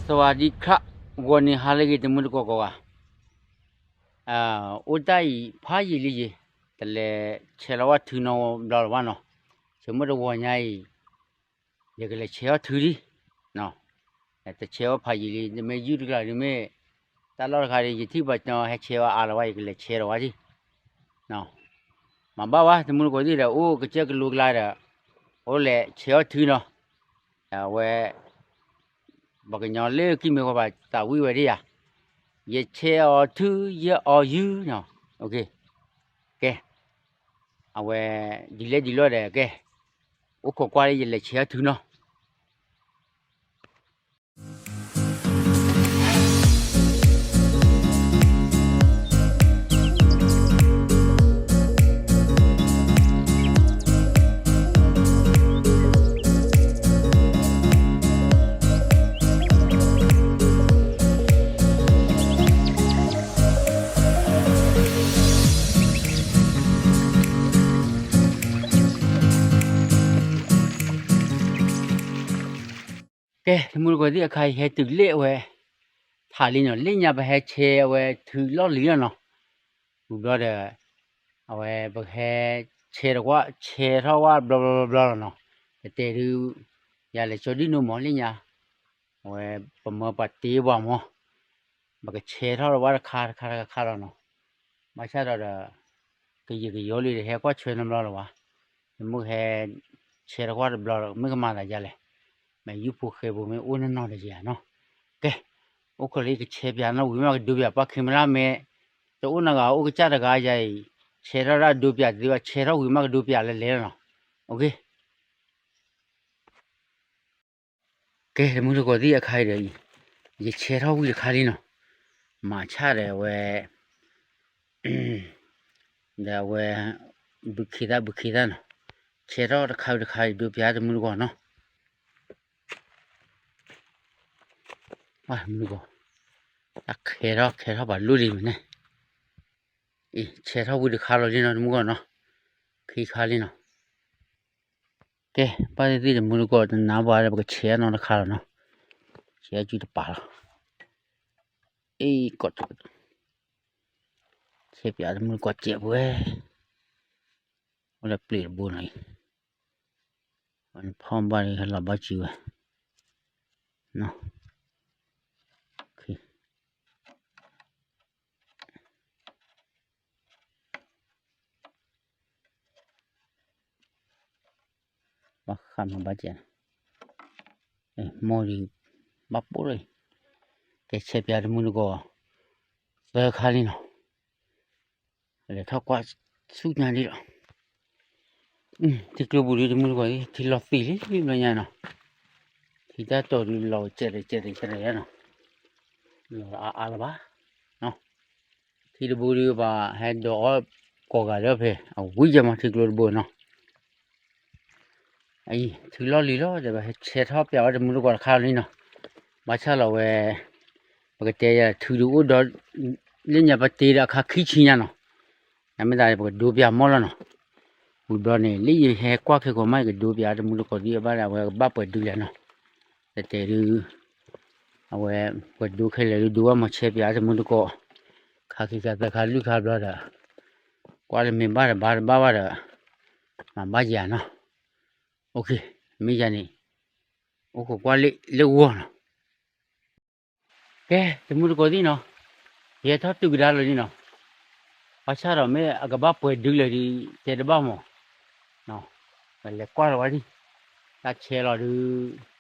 สวัสดีครับ ဂီၤန့ၣ်ဟါလၢအဂ့ၤ တမုၢ်တကိးကိးဂၤ, အိၣ်တၢ်အံၤဖးယံာ်လံယံာ်, တလဲၤဆဲးလီၤဝဲထုနီတဘျီလၢၤဘၣ်နီၤ, ဆိကမိၣ်တဂီၤညါအံၤ ယကလဲၤဆဲးထီၣ်ထုဒံး, တဆဲးဝဲဖးယံာ်လံ တမ့ၢ်ယုၢ်တကျါဒုးမ့ၢ်, တၢ်လီၢ်တခါဒီး ယထံၣ်ပှၤကညီဟဲဆဲးဝဲအါလၢၤဘၣ် ယကလဲၤဆဲးဒီးဝဲဒံး မၤဘၣ်ဝဲ တမုၢ်တကိးသ့ၣ်ဒီး အိၣ်ကစၢၢ်ကလိကျါဒီး အိၣ်လဲၤဆဲးအီၣ်ထုနီၤ, အဝဲ ပှၤကညီလၢကံၢ်မဲာ်ဃီဘၣ်သးဝံၣ်ဝဲဒၣ်ယၤ, ယဆဲးအီၣ်ထု ယအီၣ်ယုၢ်နီၤ, ကဲ, အဝဲ ဒ်လဲၣ်ဒ်လဲၣ်ဒီး ကဲ, အိၣ်ခိးကွၢ်လၢယလဲၤဆဲးအီၣ်ထုနီၤ. ကဲ တမုၢ်တကိးသ့ၣ် အခါအံၤဟဲတုၤလၢအဝဲ ထးလံနီၤ, လၢညါပဟဲဆဲးအဝဲထုလီၢ်လံၤလီၤနီၤ, ဝံၤဘျီဒီး အဝဲပဟဲဆဲးတကွၢ် ဆဲးထီၣ်ဝဲဘျီဘျီဘျီဘျီလီၤနီၤ, တတဲဒုး ယၤလဲၤကၠီဒံၣ်နိမးလၢညါ, အဝဲ ပမၢပှၤတ့ပှၤမး, ပကဆဲးထီၣ်ဝဲတခါတခါတခါတခါလီၤနီၤ, ဘၣ်ဆၣ်ဒီးဒီး ကယံာ်ကယီလံဒီး ဟဲကွၢ်ဆွဲနီတဘျီလၢၤဘၣ်, ယမ့ၢ်ဟဲ ဆဲးတကွၢ်တဘျီဒီး မ့ၢ်ကမၤသးယၤလဲၣ်, မ့ၢ်ယုၢ်ဖိဃဲဖိမ့ၢ်အိၣ်နီၢ်နီၢ်တယၤနီၤ, ကဲ, အိၣ်ခိးလၢယကဆဲးပၠးနီၤ ဝံၤမ့ၢ်ကဒိပၠး ပှၤခံမရၣ်မ့ၢ် တအိၣ်နီတဂၤ အိၣ်ကစၢ်တဂၤယၤအံၤ, ဆဲးထီၣ်ဒၣ်ဒိပၠးတသ့ဘၣ် ဆဲးထီၣ်ဝံၤမ့ၢ်ကဒိပၠးလၢလဲၤလီၤနီၤ, ကဲ တမုၢ်တကိးသ့ၣ် အခါအံၤဒီး ယဆဲးထီၣ်ဝံၤတခါလံနီၤ, မၤဆၣ်ဒီးအဝဲ ဒီးအဝဲ ဘုခ့သၣ်ဘုခ့သၣ်နီၤ, ဆဲးထီၣ်တခါဝံၤတခါ ဒိပၠးတမုၢ်တကိးနီၤ, တမုၢ်တကိး, တၢ်ခဲထီၣ်ခဲထီၣ်ပှၤလိၣ်လံမ့ၢ်န့ၣ်, အံၤ ဆဲးထီၣ်ဝံၤတခါလီၤလံနီၤ တမုၢ်တကိးနီၤ, ခံခါလံနီၤ ကဲ ဘၣ်သ့ၣ်သ့ၣ်တမုၢ်တကိး တနါပှၤဒီး ပကဆဲးအနီၢ်တခါလီၤနီၤ, ဆဲးအစုတပာ်လီၤ, အံၤ ကီး ဆဲးပၠးတမုၢ်တကိးစဲးပှဲၤ, အိၣ်လၢပျ့ၤတဘိနီၤအံၤ, ဖီၣ်ဘၣ်ဒီးဟဲလီၤဘၣ်စုဝဲ, ဘၣ်ဃးမၤဘၣ်စဲး, မိၢ်ဒံး ဘၣ်ပိၢ်လီၤအံၤ, ကဲဆဲးပၠးတမုၢ်တကိး သၢခါလံနီၤ, လဲၤထီၣ်ကွၢ်ဆူညါဒံးလီၤ, ထံကျိပူၤဒံးတမုၢ်တကိး ထံလီၤသံးလံဘျီညါနီၤ, ထံတၢ်တီၤဒုးလီၤကဲးတကဲးတကဲးနီၤ, လီၤအါအါလၢၤဘၣ် ထံတဘိဒီးပှၤဟဲဒိးအီၣ်ကိးဂၤဒီးဖဲ အဝံၤယဲမၤထံကျိတဘိနီၤ, အံၤ ထုလီၢ်လံၤလီၤ ဒီးပဟဲဆဲးထီၣ်ပၠးဝဲတမုၢ်တကိးတခါလံနီၤ, ဘၣ်ဆၣ်လီၤဝဲ ပကတဲယၤထုဒုးအိၣ်ဒီး လၢညါပတ့ဒီးအခါခံဆံညါနီၤ, နမ့ၢ်သးပကဒိပၠးမီၢ်လီၤနီၤ, ဝံၤဘျီန့ၣ် လၢယဟဲကွၢ်ခဲကိာ်မး ယကဒိပၠးတမုၢ်တကိးဒ်အဘၣ်ဒီး အဝဲကဘၣ်ပှဲၤဒုးလဲၣ်နီၤ, တတဲဒုး အဝဲ ပှဲၤဒိခဲလၢာ်ဒုး ဒိဝဲမၤဆဲးပၠးတမုၢ်တကိး, ခါခံခါသၢခါလွံၢ်ခါဘျီဒီး ကွၢ်လၢမ့ၢ်ဘၣ်တဘၣ်တဘၣ်ဘၣ်ဒီး မၤဘၣ်ယၤနီၤ, မ့ၢ်ယၤန့ၣ် အိၣ်ခိးကွၢ်လၢဂီၢ်နီၤ, ကဲ တမုၢ်တကိးသ့ၣ်နီၤ, ယဟဲထီၣ်တုၤကဒါလီၤလံနီၤ, ဘၣ်ဆၣ်ဒီးမ့ၢ်အကဘၣ်ပှဲၤဒုးလဲၣ်ဒုး တဲတဘၣ်မး, ပလဲၤကွၢ်လီၤဝဲဒံး, တၢ်ဆဲးလီၤဒုး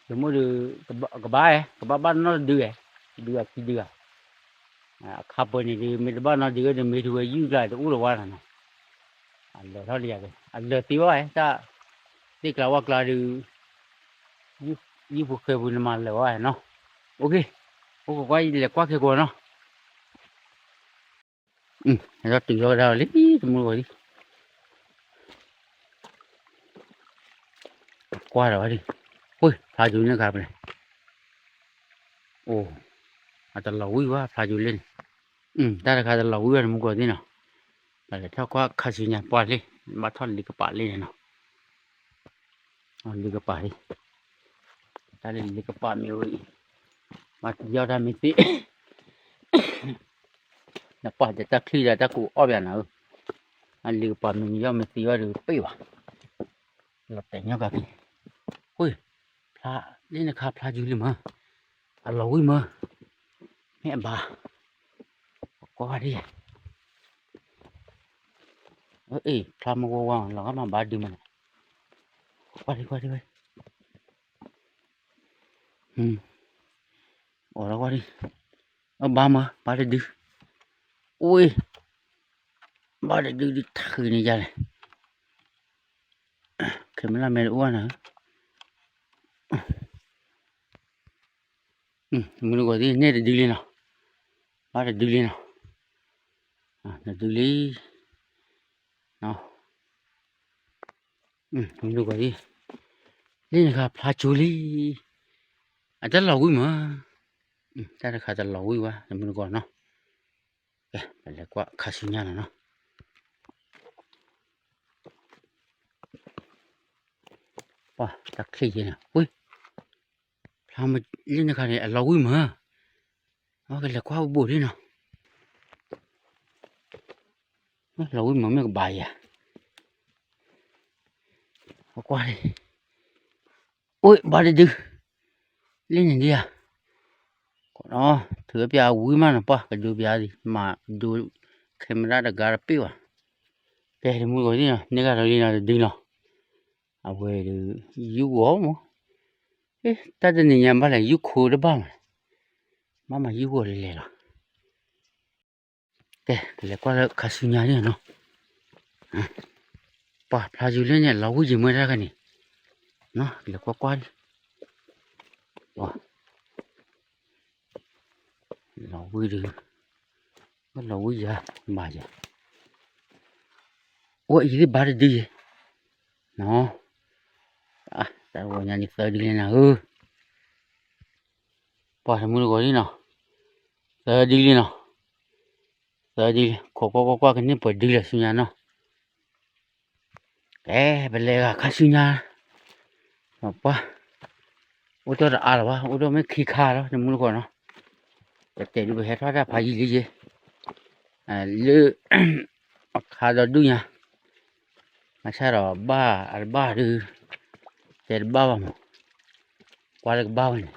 ဆိကမိၣ်ဒုး ကဘၣ်အဲ ကဘၣ်ဘၣ်နီတဒုအဲ, ဒုးအခံဒုးဧါ, အခါပှဲၤန့ၣ်ဒုး မ့ၢ်တဘၣ်နီတဒုဒီး မ့ၢ်ထူဝဲယုၢ်ကျါတအိၣ်လၢၤဝဲနီၤ, အလၢာ်ထီၣ်လံယၤက့ၤ အလၢာ်သ့ဝဲ တၢ်သ့ၣ်ကျါဝၣ်ကျါဒုး ယုၢ်ဖိဃဲဖိန့ၣ်မၤလၢာ်ဝဲနီၤ, အိၣ်ခိးကွၢ်လဲၤကွၢ်ခဲကိာ်နီၤ, ဟဲထီၣ်တုၤထီၣ်ကဒါလီၤလံ တမုၢ်တကိးဒံး ကွၢ်ဒီးဝဲဒံး, အိၣ် ဖျါကၠိန့ၣ်ခါပလဲၣ်, အိၣ် အတလီၤဝံၣ်ဘၣ် ဖျါကၠိလၢန့ၣ်, တၢ်တခါတလီၤဝံၣ်ဘၣ် တမုၢ်တကိးသ့ၣ်နီၤ, ပလဲၤထီၣ်ကွၢ်ခါဆူညါပှၢ်လံ, ဘၣ်ထီၣ်လံကပာ်လံန့ၣ်နီၤ, လံကပာ်လံ, တ တၢ်လၢလံာ်ကပၤမ့ၢ်ဝဲအံၤ, မၤတံၤယီၣ်တၢ်မ့ၢ်သ့, နပှၢ်တဲတၢ်ချံၣ်ဒီးတၢ်ကူးအီၣ်ပၠးနၤဧၢ, အလံာ်ကပၤမ့ၢ်ယီၣ်မ့ၢ်သ့ဘၣ်ဒီးပ့ၢ်ဘၣ်, လီၤတဲာ်ညီက့ၤ, ဃိ, ဖျါ, လၢနခါဖျါယူၤလံမး, အလီၤဝံၣ်မး, မ့ၢ်အဘၣ်, ကွၢ်ဒံး အ့ၣ် ဖျါမ့ၢ်ဝါဝါ လီၤဂာ်မးဘၣ်ဒုးမးန့ၣ်, ကွၢ်ဒံးကွၢ်ဒံးဝဲ, အိၣ်လီၤကွၢ်ဒံး, အဘၣ်မး ဘၣ်တဒု, အိၣ်, ဘၣ်တဒုဒုးထၢန့ၢ်ယၤလဲၣ်, ခဲမုၢ်လၢ်မဲာ်တအိၣ်နၤ, မုၢ်တဂီၤသ့ၣ်န့ၣ်တဒုလံနီၤ, ဘၣ်တဒုလံနီၤ, တဒုလံ, မုၢ်တဂီၤသ့ၣ်, လၢနခါဖျါကၠိလံ, အတလီၤဝံၣ်မး, တၢ်တခါတလီၤဝံၣ်ဝဲ မုၢ်တဂီၤနီၤ, ကဲ ပလဲၤကွၢ်ခါဆူညါလီၤနီၤ, ပှၤတၢ်ချ့ယဲနီၤ, ဝ့ၢ်, ဖျါမ့ၢ်လၢနခါန့ၣ် အလီၤဝံၣ်မး, အကလဲၤကွၢ်ဘိးဒံးနီၤ, လီၤဝံၣ်မးမ့ၢ်ကဘၣ်ယၤ, ကွၢ်, အိၣ်ဘၣ်တဒု, လၢန့ၣ်ဒံးဧါ, ထုးပၠးဝံၣ်မးနီၤ ပှၤကဒိပၠးသံ မၤဒိ camera တဂၤတပ့ၢ်ဘၣ်, ကဲတမုၢ်တဂီၤသ့ၣ်နီၤ န့ၢ်ကဒီးလံနီၤတဒုလီၤ, အဝဲဒုး, ယူၢ်ဂီၤမး, တၢ်တနံၤညါဘၣ်လဲၣ် ယူၢ်ခိတဘၣ်မး, ဘၣ်မၤယူၢ်ဂီၤလဲၤလဲၤလီၤ ကဲ ကလဲၤကွၢ်လၢခါဆူညါဒံးနီၤ, ပှၤဖျါယူၤလၢန့ၣ် လီၤဝံၣ်ယံၤမ့ၢ်တၢ်ကန့ၣ်, ကလဲၤကွၢ်ကွၢ်ဒံး, လီၤဝံၣ်ဒုး, လီၤဝံၣ်ယၤ, ဘၣ်ယၤ, အိၣ်အံၤသ့ၣ်ဘၣ်တဒုယဲ, တၢ်တဝီညါန့ၣ်သၢဒုလံနၤဧၢ, ပှၤတမုၢ်တဂီၤလံနီၤ, သၢဒုလံနီၤ, သၢဒုလံ ခိးကွၢ်ကွၢ်ကွၢ်ကန့ၢ်ပှဲၤဒုလၢဆူညါနီၤ, ကဲ ပလဲၤဂၤခါဆူညါ, ပှၤ, အိၣ်တ့ၢ်တအါလၢၤဘၣ် အိၣ်တ့ၢ်မ့ၢ်ခံခါလီၤ တမုၢ်တဂီၤနီၤ, ပတဲဒုးပဟဲထီၣ်တၢ်ဖးယံာ်လံယဲ, လၢ, အခါဒီဒူၣ်ညါ, မၤဆါဒီးဘၣ်အတဘၣ်ဒုး, တဲတဘၣ်ဘၣ်မး, ကွၢ်လၢကဘၣ်ဝဲန့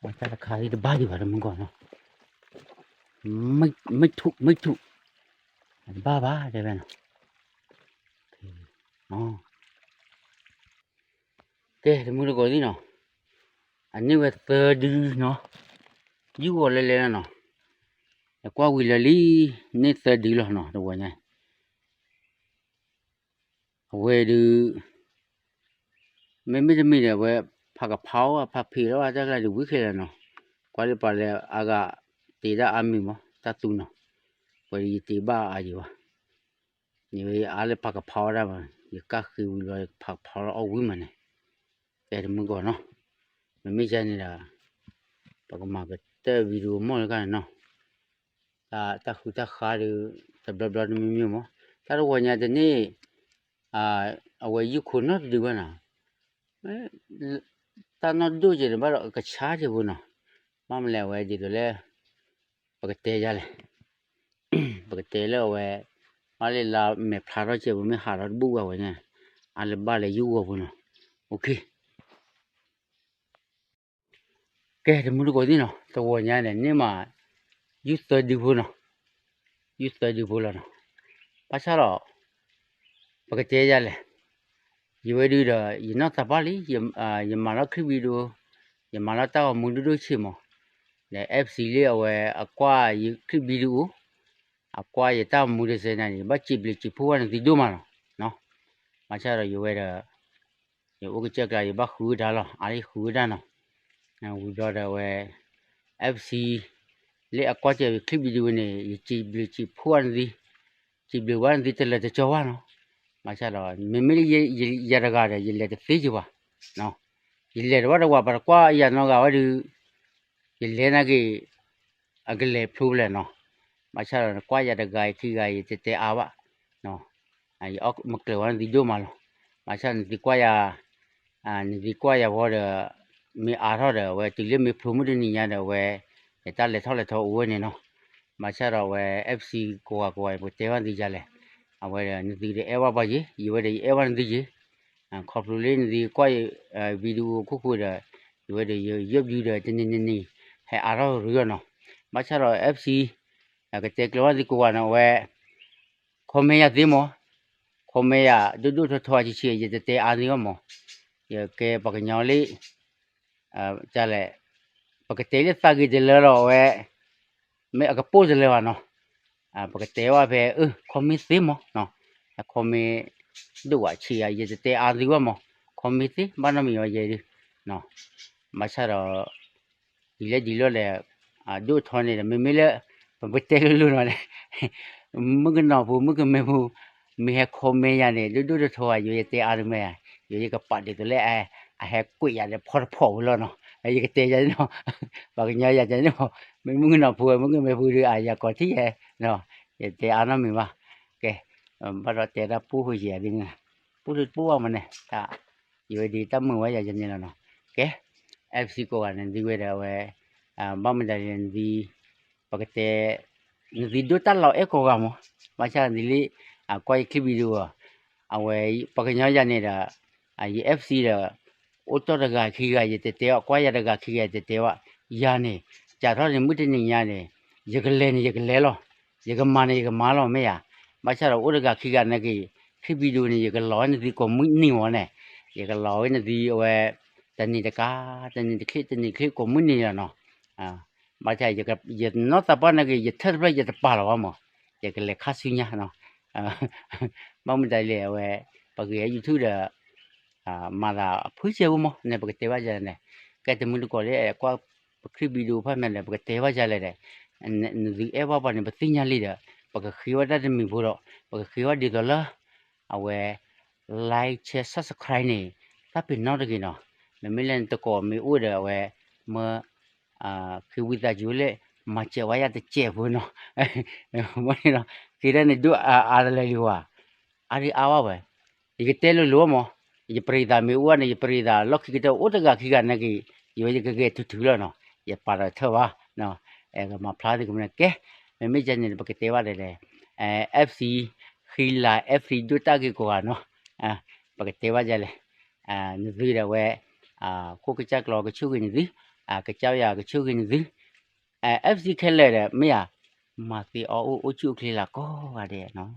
ၣ် တၢ်တခါအံၤတဘၣ်ဒံးဘၣ်တမုၢ်ဂီၢ်နီၤ, မ့ၢ်ထူၣ်မ့ၢ်ထူၣ်, တဘၣ်ဘၣ်တဲဝဲနီၤ, ကဲတမုၢ်တဂီၤသ့ၣ်နီၤ, အန့ၢ်ဝဲသၢဒုနီၤ, ယူၢ်ဂီၤလဲၤလဲၤလီၤနီၤ, ကွၢ်ဝံၤလၢာ်လံ, န့ၢ်သၢဒုလီၤနီၤ တဝီညါ အဝဲဒုး, မ့မ့ၢ်တမ့ၢ်ဒီး အဝဲဖးကဖါအီၣ် ဖးဖံးလီၤ တၢ်ကျါဒုးဝံၤခဲလၢာ်နီၤ, ကွၢ်လၢပှၤလၢအဂၤတ့ဒၣ်အါမံၤမး တၢ်သူနီၤ, ပှဲၤဒုးယတ့ဘၣ်အါယံၤဘၣ်, န့ၣ်ဝဲအါလၢဖးကဖါအီၣ်ဒၣ်မး, ယကၣ်ဃ့ဝံၤလီၤ ယကဖးကဖါလီၤအီၣ်ဝံၤမးန့ၣ်, ကဲတမုၢ်ဂီၢ်နီၤ, မ့မ့ၢ်ယါန့ၣ်ဒီး, ပကမၤကတၢၢ် video မီၢ်လၢကန့ၣ်နီၤ တၢ်ဃုတၢ်ဃါဒီး, တဘျီဘျီတမံၤမံၤမး, တၢ်တဝီညါတန့ၢ်, အဝဲယုၢ်ခိနီတဒုဘၣ်နီၤ, တၢ်နီၢ်ဒိၣ်ကဲန့ၣ် ဘၣ်ဒီးအကဆါကဲဖိနီၤ, ဘၣ်မနုၤလဲၣ်အဝဲဒ်သိးလၢ, ပကတဲယါလဲၣ်, ပကတဲလၢအဝဲ, ဘၣ်လၢလါမဲာ်ဖျါထီၣ်ကဲဖိ မ့ၢ်ဟးထီၣ်တဘူၣ်ဘၣ်ဝဲန့ၣ်, အါလၢဘၣ်လဲၤယုၢ်ဂီၤဖိနီၤ, ကဲတမုၢ်တကိးသ့ၣ်နီၤ တဝီညါန့ၣ် န့ၢ်မး, ယူၢ်သၢဒုဖိနီၤ, ယူၢ်သၢဒုဖိလီၤနီၤ, ဘၣ်ဆၣ်ဒီး, ပကတဲယါလဲၣ်, ယဝဲဒုဒီး ယနီၢ်သးပှၢ်လံ, ယမၤလီၤခရံာ် video, ယမၤလီၤတၢ်ဂီၤမူဒိၣ်ဒိၣ်ဆံးမး, ဒီး FC လၢအဝဲအကွၢ်ယခရံာ် video, အကွၢ်ယတၢ်ဂီၤမူတစဲးန့ၣ် ယဘၣ်စံးဘျုးစံးဖှိၣ်ဝဲနသုဒိၣ်မးလီၤ, ဘၣ်ဆၣ်ဒီးယဝဲဒီး ယအိၣ်ကစၢၢ်ကျါ ယဘၣ်ဃုဝဲဒၣ်လီၤ, အါလၢယဃုဝဲဒၣ်နီၤ, ဝံၤဘျီဒီးအဝဲ, FC, လၢအကွၢ်စၢၤယခရံာ် video န့ၣ် ယစံးဘျုးစံးဖှိၣ်ဝဲနသု, စံးဘျုးဘၣ်နသုတလၢာ်တကီဘၣ်နီၤ, ဘၣ်ဆၣ်ဒီး မ့မ့ၢ်လၢယၤတဂၤဒီး ယလဲၤတသ့က့ၤဘၣ်, ယလဲၤတဘၣ်တဝး ပှၤတကွၢ်ယၤနီတဂၤဝဲဒီး, ယလဲၤနာ်က့ၤ, အကလဲၤဖျိဖျဲးနီၤ, ဘၣ်ဆၣ်ဒီးနကွၢ်ယၤတဂၤအံၤခံဂၤအံၤ ယတတဲအါဘၣ်, ယအီၣ်မၤကျၢၤဝဲနသုဒိၣ်မးလီၤ, ဘၣ်ဆၣ်နသုကွၢ်ယၤ, နသုကွၢ်ယၤဝဲဒီး, မ့ၢ်အါထီၣ်ဒီး အဝဲတုၤလၢမ့ၢ်ဖျိမုၢ်တနံၤညါဒီး အဝဲ, ယတၢ်လဲၤထီၣ်လဲၤထီအိၣ်ဝဲန့ၣ်နီၤ. ဘၣ်ဆၣ်ဒီးအဝဲ F C ကိးဂၤကိးဂၤ ပကတဲဘၣ်နသုဒ်လဲၣ်, အဝဲဒီးနသုတအဲၣ်ဘၣ်ပှၤယ့ၤ, ယဝဲဒီးယအဲၣ်ဘၣ်နသုယ့ၤ, ခီဖျိလၢနသုကွၢ် video ခိၣ်ဃိဒီး, ယဝဲဒီးယ YouTube ဒီးတနံၤနံၤနံၤ, ဟဲအါထီၣ်ရူအီၤနီၤ. ဘၣ်ဆၣ်ဒီး F C ကတဲကျၢၤဘၣ်သုကိးဂၤနီၤ အဝဲ comment ယၤသ့မး, comment ယၤဒိၣ်ဒိၣ်ထီထီအဆံးဆံး ယတတဲအါသုဘၣ်မး, ယကဲပှၤကညီလံ, လဲၣ်, ပကတဲလၢသးဂ့ၤတလၢလီၤအဝဲ, မ့ၢ်အကပိၢ်တလၢဘၣ်နီၤ, ပကတဲဘၣ်ဖဲ အ comment သ့မး, comment ဒိၣ်ဝဲဆံးယၤ ယတတဲအါသုဘၣ်မး, comment သ့ ဘၣ်နီတမံၤဝဲယဲဒုး, ဘၣ်ဆၣ်ဒီး ဒ်လဲၣ်ဒ်လဲၣ်လဲၣ်, ဒိၣ်ထီန့ၣ်ဒီး မ့မ့ၢ်လၢ ပပတဲလိၤလိၤနီၤန့ၣ်, မုၣ်ကနီၤဖိ မုၣ်ကမဲဖိ မ့ၢ်ဟဲ comment ယၤန့ၣ် ဒိၣ်ဒိၣ်ထီထီဧါ ယိၤယတဲအါတမံၤဧါ, ယိၤယကပာ်ဒ်သိးလၢ အဟဲကွံာ်ယၤဒီးဖီတဖီဝဲလီၤနီၤ, ယကတဲယၤနီၤ, ပှၤကညီယၤန့ၣ်မး, မ့ၢ်မုၣ်ကနီၤဖိ မုၣ်ကမဲဖိဒီး အယၤကိးထံၣ်ယဲ, ယတဲအါနီတမံၤဘၣ်, ကဲ, ဘၣ်ဒီးတဲတၢ်ပူဖိယဲဒ်န့ၣ်, ပူဖိတပူဘၣ်မးန့ၣ်, ယဝဲဒ်တၢ်မုာ်ဝဲယၤယဲန့ၣ်လီၤနီၤ, ကဲ, F C ကိးဂၤန့ၣ် နသုဝဲဒီးအဝဲ, ဘၣ်မတၤဒ်လဲၣ်နသု, ပကတဲ, နသုဒိးတၢ်လီၤအဲၣ်ကိးဂၤမး, ဘၣ်ဆၣ်နသုလံ, ကွၢ်ယ clip video အီၤ, အဝဲ, ပှၤကညီယၤန့ၣ်ဒီး, ယ F C ဒီး, အိၣ်တီၢ်တဂၤခံဂၤ ယတတဲဘၣ်, ကွၢ်ယၤတဂၤခံဂၤ ယတတဲဘၣ်, ယၤန့ၣ်, စးထီၣ်န့ၣ် မုၢ်တနံၤညါန့ၣ်, ယကလဲၤန့ၣ် ယကလဲၤလီၤ, ယကမၤန့ၣ် ယကမၤလီၤ မ့ၢ်ဧါ, ဘၣ်ဆၣ်ဒီးအိၣ်တဂၤခံဂၤနာ်က့ၤ, clip video န့ၣ် ယကလီၤဝဲနသုကိးမုၢ်နံၤမးန့ၣ်, ယကလီၤဝဲနသုအဝဲ, တနံၤတကး, တနံၤတချ့, တနံၤတချ့ကိးမုၢ်နံၤလီၤနီၤ, ဘၣ်ဆၣ်, ယနီၢ်သးပှၢ်နာ်က့ၤ ယထၢၣ်တဖျၢၣ်ယတပာ်လီၤဘၣ်မး, ယကလဲၤခါဆူညါနီၤ, ဘၣ်မတၤလဲၣ်အဝဲ, ပဂ့ၤ YouTube ဒီး မၤသးအဖုစဲဝဲမးန့ၣ် ပကတဲဘၣ်ယၤလဲၣ်, ကဲတမုၢ်တကိးလၢကွၢ်ပ clip video ဖၣ်မးလဲၣ် ပကတဲဘၣ်ယၤလဲၣ်ဒီး, နသုအဲၣ်ဘၣ်ပှၤန့ၣ် ပသ့ၣ်ညါလံဒီး, ပကဃ့ဝဲတၢ်တမံၤဖိဒီး, ပကဃ့ဝဲဒ်သိးလၢ, အဝဲ, like share subscribe န့ၣ်, သးပ့ၤနီၣ်တဂ့ၤနီၤ, မ့မ့ၢ်လၢနတကိးမ့ၢ်အိၣ်ဒီးအဝဲ, မၢ ဃ့ဝံသးစူၤလၢ, မၤစၢၤဝဲယၤတစဲးဖိနီၤ, မ့ၢ်န့ၣ်နီၤ ဃ့တၢ်န့ၣ်ဒိၣ်အါအါတလၢလံဝဲ, အါဒံအါဘၣ်ဝဲ, ယကတဲလိၤလိၤမး, ယပရံသးမ့ၢ်အိၣ်န့ၣ် ယပရံသးလီၢ်ခံကတၢၢ်အိၣ်တဂၤခံဂၤနာ်က့ၤ, ယဝဲယကဂဲၤထူထူလီၤနီၤ, ယပာ်ဒီးထၢၣ်ဘၣ်, အဲကမၤဖျါသ့ကမ့ၢ်န့ၣ်ကဲ, မ့မ့ၢ်ယဲန့ၣ် ပကတဲဘၣ်ဒီး, FC ဃံလၤ FC ဒိၣ်တၢ်ဂ့ၤကိးဂၤနီၤ, ပကတဲဘၣ်ယဲလဲၣ်, နသုဒီးဝဲ, ခိၣ်ကစၢ်ကျီကဆိၣ်ဂ့ၤနသု, ကစၢ်ယွၤကဆိၣ်ဂ့ၤနသု, FC ခဲလၢာ်ဒီး မ့ၢ်ယၤ, မၤသ့အီၣ်အိၣ်အိၣ်ဆူၣ်အိၣ်ချ့လၢကိးဂၤဒဲးနီၤ.